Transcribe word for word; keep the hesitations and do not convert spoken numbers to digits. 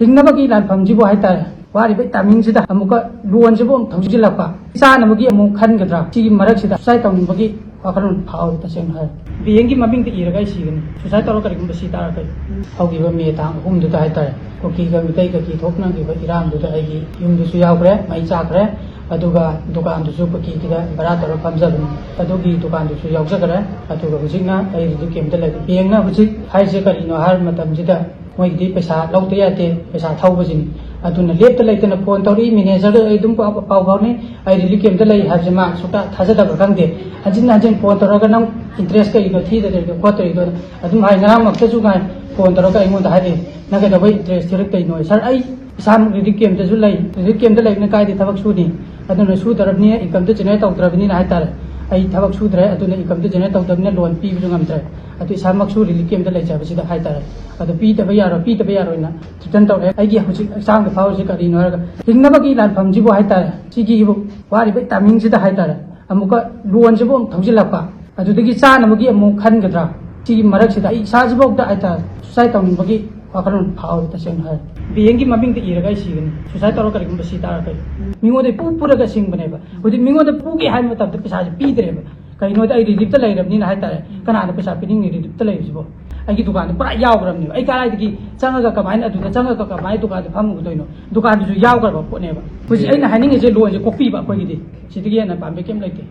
ꯍꯤꯡꯅꯕꯒꯤ ꯂꯥꯟꯐꯝꯁꯤꯕꯨ ꯍꯥꯏꯇꯥꯔꯦ, ꯋꯥꯔꯤꯕ ꯇꯥꯏꯃꯤꯡꯁꯤꯗ ꯑꯃꯨꯛꯀ ꯂꯣꯟꯁꯤꯕꯨ ꯑꯃꯨꯛ ꯊꯧꯖꯤꯜꯂꯛꯄ, ꯆꯥꯅꯕꯒꯤ ꯑꯃꯨꯛ ꯈꯟꯒꯗ꯭ꯔꯥ, ꯁꯤꯒꯤ ꯃꯔꯛꯁꯤꯗ suicide ꯇꯧꯅꯤꯡꯕꯒꯤ ꯋꯥꯈꯜꯂꯣꯟ ꯐꯥꯎꯏ꯫ ꯇꯁꯦꯡꯅ ꯍꯥꯏꯔ, ꯕꯦꯡꯒꯤ ꯃꯃꯤꯡꯗ ꯏꯔꯒ ꯑꯩ ꯁꯤꯒꯅꯤ, suicide ꯇꯧꯔꯒ ꯀꯔꯤꯒꯨꯝꯕ ꯁꯤ ꯇꯥꯔꯒꯗꯤ꯫ ꯍꯧꯈꯤꯕ ꯃꯦ ꯇꯥꯡ ꯑꯍꯨꯝꯗꯨꯗ ꯍꯥꯏꯇꯥꯔꯦ, ꯀꯨꯀꯤꯒ ꯃꯤꯇꯩ ꯀꯀꯤ ꯊꯣꯛꯅꯈꯤꯕ ꯏꯔꯥꯡꯗꯨꯗ ꯑꯩꯒꯤ ꯌꯨꯝꯗꯨꯁꯨ ꯌꯥꯎꯈ꯭ꯔꯦ, ꯃꯩ ꯆꯥꯈ꯭ꯔꯦ, ꯑꯗꯨꯒ ꯗꯨꯀꯥꯟꯗꯨꯁꯨ ꯀꯨꯀꯤꯒꯤꯗ ꯚꯔꯥ ꯇꯧꯔꯒ ꯐꯝꯖꯕꯅꯤ, ꯑꯗꯨꯒꯤ ꯗꯨꯀꯥꯟꯗꯨꯁꯨ ꯌꯥꯎꯖꯈ꯭ꯔꯦ꯫ ꯑꯗꯨꯒ ꯍꯧꯖꯤꯛꯅ ꯑꯩ relief camp ꯇ ꯂꯩꯔꯤ꯫ ꯕꯦꯡꯅ ꯍꯧꯖꯤꯛ ꯍꯥꯏꯔꯤꯁꯦ ꯀꯔꯤꯅꯣ ꯍꯥꯏꯕ ꯃꯇꯝꯁꯤꯗ, ꯃꯣꯏꯒꯤꯗꯤ ꯄꯩꯁꯥ ꯂꯧꯗ ꯌꯥꯗꯦ, ꯄꯩꯁꯥ ꯊꯧꯕꯁꯤꯅꯤ꯫ ꯑꯗꯨꯅ ꯂꯦꯞꯇ ꯂꯩꯇꯅ phone ꯇꯧꯔꯛꯏ, manager ꯗ ꯑꯩ ꯑꯗꯨꯝ ꯄꯥꯎ, ꯄꯥꯎ ꯐꯥꯎꯅꯩ, "ꯑꯩ relief camp ꯇ ꯂꯩ" ꯍꯥꯏꯕꯁꯦ ꯃꯥ ꯁꯨꯛꯊꯥ ꯊꯥꯖꯗꯕ꯭ꯔꯥ ꯈꯪꯗꯦ꯫ ꯍꯟꯖꯤꯟ ꯍꯟꯖꯤꯟ phone ꯇꯧꯔꯒ, "ꯅꯪ interest ꯀꯩꯒꯤꯅꯣ ꯊꯤꯗ ꯂꯩꯔꯤꯗꯣ ꯈꯣꯠꯇꯔꯤꯗꯣ?" ꯑꯗꯨꯝ ꯍꯥꯏ꯫ ꯉꯔꯥꯡꯃꯛꯇꯁꯨ ꯉꯥꯏ phone ꯇꯧꯔꯒ ꯑꯩꯉꯣꯟꯗ ꯍꯥꯏꯔꯛꯏ, "ꯅꯪ ꯀꯩꯗꯧꯕꯩ interest ꯊꯤꯔꯛꯇꯣꯏꯅꯣ?" "Sir, ꯑꯩ ꯏꯁꯥꯃꯛ relief camp ꯇꯁꯨ ꯂꯩ, relief camp ꯇ ꯂꯩꯕꯅ ꯀꯥꯏꯗꯩ ꯊꯕꯛ ꯁꯨꯅꯤ? ꯑꯗꯨꯅ ꯁꯨꯗ꯭ꯔꯕꯅꯤꯅ, income ꯗꯨ generate ꯇꯧꯗ꯭ꯔꯕꯅꯤꯅ ꯍꯥꯏꯇꯥꯔꯦ, ꯑꯩ ꯊꯕꯛ ꯁꯨꯗ꯭ꯔꯦ, ꯑꯗꯨꯅ income ꯗꯨ generate ꯇꯧꯗꯕꯅꯤꯅ loan ꯄꯤꯕꯁꯨ ꯉꯝꯗ꯭ꯔꯦ꯫ ꯑꯗꯨ ꯏꯁꯥꯃꯛꯁꯨ relief camp ꯇ ꯂꯩꯖꯕꯁꯤꯗ ꯍꯥꯏꯇꯥꯔꯦ, ꯑꯗꯨ ꯄꯤꯗꯕ ꯌꯥꯔꯣꯏ, ꯄꯤꯗꯕ ꯌꯥꯔꯣꯏꯅ threaten ꯇꯧꯔꯛꯑꯦ꯫ ꯑꯩꯒꯤ ꯍꯧꯖꯤꯛ ꯍꯛꯆꯥꯡꯗ ꯐꯥꯎꯔꯤꯁꯦ ꯀꯔꯤꯅꯣ ꯍꯥꯏꯔꯒ, ꯍꯤꯡꯅꯕꯒꯤ ꯂꯥꯟꯐꯝꯁꯤꯕꯨ ꯍꯥꯏꯇꯥꯔꯦ, ꯁꯤꯒꯤꯕꯨ ꯋꯥꯔꯤꯕ ꯇꯥꯏꯃꯤꯡꯁꯤꯗ ꯍꯥꯏꯇꯥꯔꯦ, ꯑꯃꯨꯛꯀ ꯂꯣꯟꯁꯤꯕꯨ ꯑꯃꯨꯛ ꯊꯧꯖꯤꯜꯂꯛꯄ, ꯑꯗꯨꯗꯒꯤ ꯆꯥꯅꯕꯒꯤ ꯑꯃꯨꯛ ꯈꯟꯒꯗ꯭ꯔꯥ, ꯁꯤꯒꯤ ꯃꯔꯛꯁꯤꯗ ꯑꯩ ꯏꯁꯥꯁꯤꯐꯥꯎꯗ ꯍꯥꯏꯇꯥꯔꯦ suicide ꯇꯧꯅꯤꯡꯕꯒꯤ ꯋꯥꯈꯜꯂꯣꯟ ꯐꯥꯎꯏ꯫ ꯇꯁꯦꯡꯅ ꯍꯥꯏꯔ, ꯕꯦꯡꯒꯤ ꯃꯃꯤꯡꯗ ꯏꯔꯒ ꯑꯩ ꯁꯤꯒꯅꯤ, suicide ꯇꯧꯔꯒ ꯀꯔꯤꯒꯨꯝꯕ ꯁꯤ ꯇꯥꯔꯒꯗꯤ꯫ ꯃꯤꯉꯣꯟꯗ ꯄꯨ ꯄꯨꯔꯒ ꯁꯤꯡꯕꯅꯦꯕ꯫ ꯍꯧꯖꯤꯛ ꯃꯤꯉꯣꯟꯗ ꯄꯨꯒꯦ ꯍꯥꯏꯕ ꯃꯇꯝꯗ ꯄꯩꯁꯥꯁꯦ ꯄꯤꯗ꯭ꯔꯦꯕ꯫ ꯀꯩꯒꯤꯅꯣꯗꯤ ꯑꯩ relief ꯇ ꯂꯩꯔꯕꯅꯤꯅ ꯍꯥꯏꯇꯥꯔꯦ꯫ ꯀꯅꯥꯅ ꯄꯩꯁꯥ ꯄꯤꯅꯤꯡꯅꯤ relief ꯇ ꯂꯩꯕꯁꯤꯕꯣ? ꯑꯩꯒꯤ ꯗꯨꯀꯥꯟꯗꯣ ꯄꯨꯔꯥ ꯌꯥꯎꯈ꯭ꯔꯕꯅꯦꯕ꯫ ꯑꯩ ꯀꯗꯥꯏꯗꯒꯤ ꯆꯪꯉꯒ ꯀꯃꯥꯏꯅ, ꯑꯗꯨꯗ ꯆꯪꯉꯒ ꯀꯃꯥꯏꯅ ꯗꯨꯀꯥꯟꯗꯣ ꯐꯝꯃꯨꯒꯗꯣꯏꯅꯣ? ꯗꯨꯀꯥꯟꯗꯨꯁꯨ ꯌꯥꯎꯈ꯭ꯔꯕ ꯄꯣꯠꯅꯦꯕ꯫ ꯍꯧꯖꯤꯛ ꯑꯩꯅ ꯍꯥꯏꯅꯤꯡꯉꯤꯁꯦ loan ꯁꯦ ꯀꯣꯛꯄꯤꯕ ꯑꯩꯈꯣꯏꯒꯤꯗꯤ꯫ ꯁꯤꯗꯒꯤ ꯍꯦꯟꯅ ꯄꯥꯝꯕꯩ ꯀꯩꯝ ꯂꯩꯇꯦ꯫